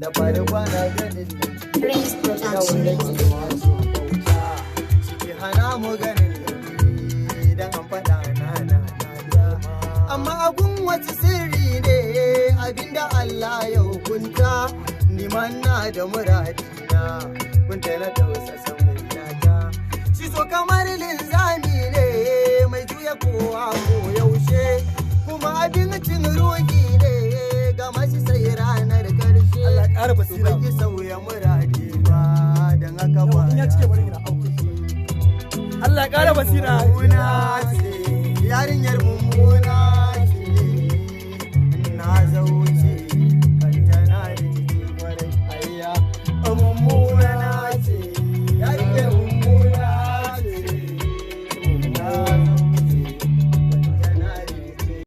Da fari kwana ganin Prince yawon Production. da ke masu bauta suke hana mu ganin laifi dan an faɗa na na na. Amma agun wasu sirri ne abinda Allah ya hukunta, ni ma na da muradina kunta na tausasa muryata. Shi so kamar linzami ne mai juya kowa ko yaushe, kuma abincin ruhi ne ga mashi sai ranar karshe. Allah ya ƙara basira. Su baki sauya muradi ba, don haka ba In ya cike bari ina auki. Allah ya ƙara basira. Mummuna ce yarinyar.